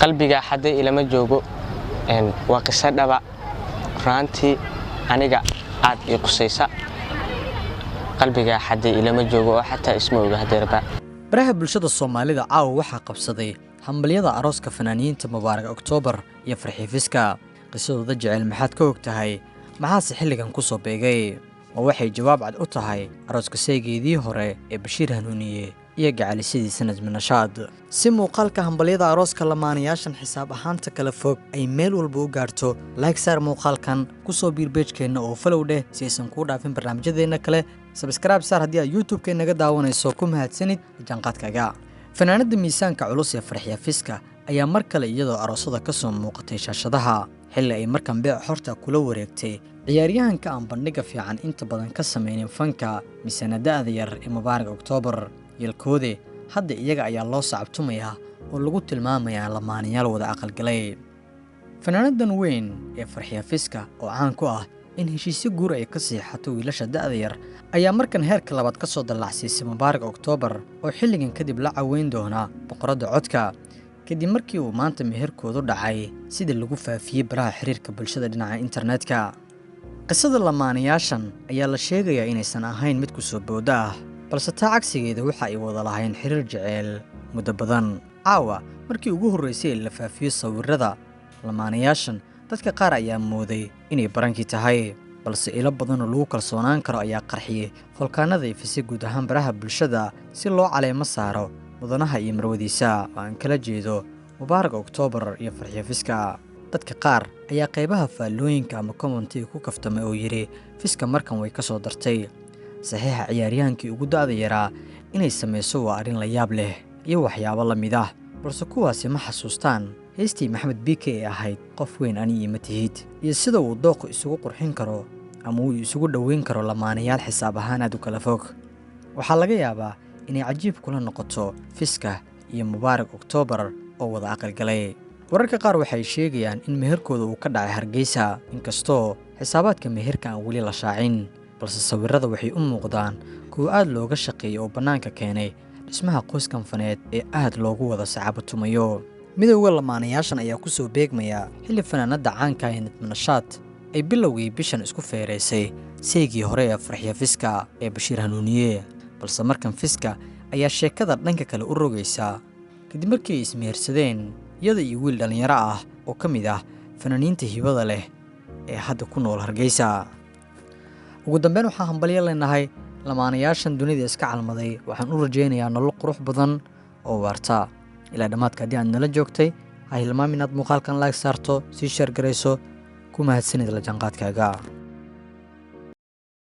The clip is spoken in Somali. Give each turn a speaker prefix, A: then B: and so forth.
A: Qalbiga xaday ilama joogo. Waa qiso dhaba runaantii, aniga aad ii qusaysa. Qalbiga xaday ilama joogo oo xataa isma oga hadeerba.
B: Baraha bulshada Soomaalida caawa waxaa qabsaday hambalyada arooska fanaaniyiinta Mubaarak Oktoobar iyo Farxii Fiska. Qisadooda jecel maxaad ka og tahay? Maxaase xilligan ku soo beegay? Ma waxay jawaab cad u tahay arooska seegeedii hore ee Bashiir Hanuuniye iyo gacalisadiisa Najmi Nashaad? Si muuqaalka hambalyada arooska lamaanayaashan xisaab ahaanta kala fog ay meel walba u gaarto, like saar muuqaalkan, kusoo biir page-keenna oo follow dheh si aysan kuu dhaafin barnaamijyadeenna kale. Subscribe saar haddii aad YouTube-ka naga daawanayso. Ku mahadsanid jaanqaadkaaga. Fanaanada miisaanka culus ee Farxiya Fiska ayaa mar kale iyadoo aroosada ka soo muuqatay shaashadaha, xilli ay markan beec xorta kula wareegtay ciyaaryahanka aan bandhiga fiican inta badan ka sameynin fanka, misana da'da yar ee Mubaarak Oktoobar. Yelkoode hadda iyaga ayaa loo sacabtumayaa oo lagu tilmaamayaa lamaanayaal wada aqalgalay. Fanaanadan weyn ee Farxiya Fiska oo caan ku ah in heshiisyo guur ay ka siixato wiilasha da'da yar ayaa markan heerka labaad ka soo dallacsiisay Mubaarak Oktoobar, oo xilligan kadib la caweyn doona boqoradda codka, kadib markii uu maanta meherkoodu dhacay sida lagu faafiyey baraha xiriirka bulshada dhinaca internetka. Qisada lamaanayaashan ayaa la sheegayaa inaysan ahayn mid kusoo booda ah, balse taa cagsigeeda waxa ay wada lahayn xiriir jeceel muddo badan. Caawa markii ugu horreysay ee la faafiyo sawirada lamaanayaashan, dadka qaar ayaa mooday inay barankii tahay, balse ilo badan oo lagu kalsoonaan karo ayaa qarxiyey folkaanada ifisay guud ahaan baraha bulshada si loo caleemo saaro mudanaha iyo marwadiisa, oo aan kala jeedo Mubaarak Oktoobar iyo Farxiyo Fiska. Dadka qaar ayaa qaybaha faallooyinka ama commentiga ku kaftamay oo yidhi, "Fiska markan way ka soo dartay saxiixa ciyaaryahaankii ugu da'da yaraa inay samayso, waa arrin la yaab leh," iyo waxyaabo la mid ah. Balse kuwaasi ma xasuustaan heystii Maxamed Bike ee ahayd "Qof weyn ani iima tihid", iyo sida uu dooqu isugu qurxin karo ama uu isugu dhoweyn karo lamaanayaal xisaab ahaan aad u kala fog. Waxaa laga yaabaa inay cajiib kula noqoto Fiska iyo Mubaarak Oktoobar oo wada aqalgalay. Wararka qaar waxay sheegayaan in meherkooda uu ka dhacay Hargeysa, inkastoo xisaabaadka meherka aan weli la shaacin, balse sawirada waxay u muuqdaan kuwo aad looga shaqeeyay oo bannaanka keenay dhismaha qoyskan faneed ee aad loogu wada sacaabatumayo. Midowda lamaanayaashan ayaa ku soo beegmaya xilli fanaanada caanka ee Najmi Nashaad ay bilowgii bishan isku feereysay seygii hore ee Farxiya Fiska ee Bashiir Hanuuniye. Balse markan Fiska ayaa sheekada dhanka kale u rogaysa, kadib markii ay ismehersadeen iyada iyo wiil dhallinyaro ah oo ka mid ah fanaaniinta hibada leh ee hadda ku nool Hargeysa. Ugu dambeyn, waxaan hambalyo leenahay lamaanayaashan dunida iska calmaday. Waxaan u rajaynayaa nolol qurux badan oo waarta. Ilaa dhammaadka haddii aad nala joogtay, ha hilmaamin inaad muuqaalkan like saarto, sii share garayso. Ku mahadsanid la jaanqaadkaaga.